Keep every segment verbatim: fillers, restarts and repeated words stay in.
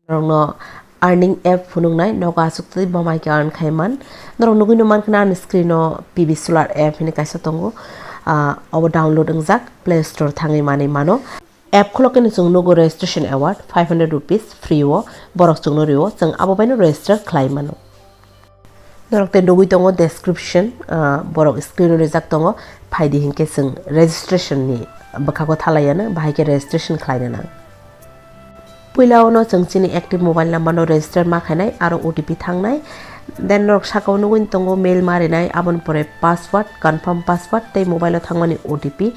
Norokno earning app phunuknai nogo aswk twi bo mai khe earn khai man. Norok nugwi no mankha ani screen o P B Solar app hwnwi kaisa tongo. Ah, obo download wngjak, Play Store thangwi manwi mano. App khulokhe no chwng nugo registration award five hundred rupees free o borok chwngno rio, chwng abo baino register khlai mano. Norok tei nugwi tongo description, ah, borok screen o rijak tongo, phaidi hinkhe chwng registration ni bwkhago thalai ano, bahai khe registration khlaina nang. Puila ono chwng chini active mobile number no register ma khainai aro O T P thangnai. Then norok saka o nugwi tongo mail ma rinai, aboni pore password, confirm password tei mobile o thangmani O T P.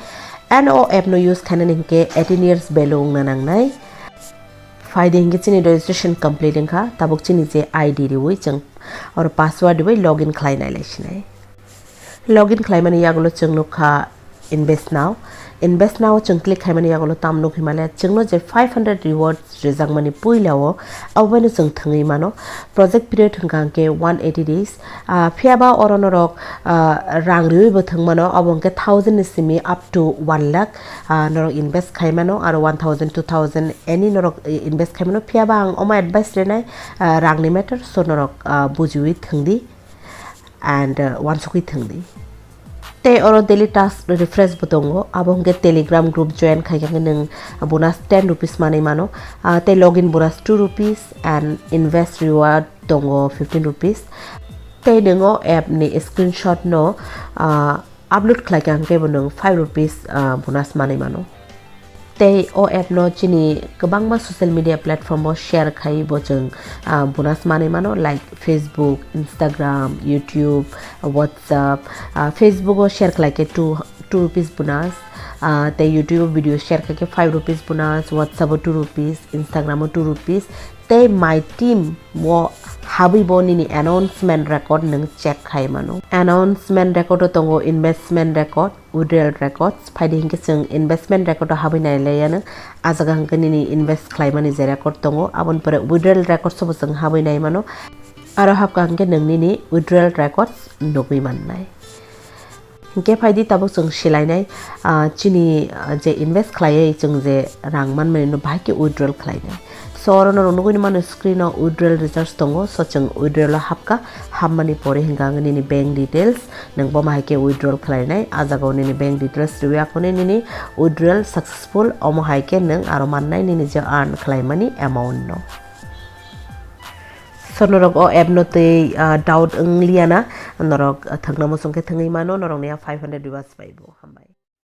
And o app no use khainani hinkhe eighteen years value wngna nangnai. Phaidi hinkhe chini registration complete wngkha, tabuk chini je I D riwi chwng oro password riwi login khlai nai lai sinai. Login khlaimani yagulo chwng nukha Invest Now. Invest Now o chwng click khaimani yagulo tam nukhi male chwngno je five hundred rewards rijakmani puila o, abo baino chwng thwngwi mano. Project period hwnkha hwnkhe one eighty days. Ah, phiyaba oro norok, ah, rang riwi bo thwng mano, abo hwnkhe thousand ni simi up to one lakh, ah, norok invest khai mano, aro one thousand, two thousand any norok, eh, invest khai mano. Phiyaba ang omo advice rinai, ah, rangni matter, so norok, ah, bujiwi thwngdi and, uh, wansukwi thwngdi. Tei oro daily task refresh bo tongo, abo hwnkhe Telegram group join khai khe nwng bonus ten rupees manwi mano, ah, tei login bonus two rupees and invest reward tongo fifteen rupees. Tei nwng o app ni screenshot no, ah, upload khlai kha hwnkhe bo nwng five rupees, ah, bonus manwi mano. Tei o app no chini kwbangma social media platform o share khai bo chwng, ah, bonus manwi mano, like Facebook, Instagram, YouTube, WhatsApp. Ah, Facebook o share khlai khe two, two rupees bonus, ah, tei YouTube o video share khai khe five rupees bonus, WhatsApp o two rupees, Instagram o two rupees, tei My Team o habwi bo nini announcement record nwng check khai mano. Announcement record o tongo investment record, withdrawal records, phaidi hinkhe chwng investment record o habwi nai lai ano. Ah jaga hinkhe nini invest khlaimani je record tongo, aboni pore withdrawal records o bo chwng habwi nai mano. Aro habkha hinkhe nwng nini withdrawal records nugwi mannai. Hinkhe phaidi tabuk chwng silainai, ah, chini, ah, je invest khlaiwi chwng je rang manmani no bahai khe withdrawal khlainai. So, oro norok nugwi mano screen o withdrawal results tongo, so chwng withdrawal o hapkha, hapmani pore hinkha ang nini bank details, nwng bo mahai khe withdrawal khlainai, ah jaga o nini bank details riwi akhone nini withdrawal successful, omo hai khe nwng aro mannai nini je earn khlaimani amount no. So norok o app no tei, ah, doubt wng liya na, norok, ah, thangna muchung khe thangwi mano, norok ni five hundred viewers bai bo, hambai.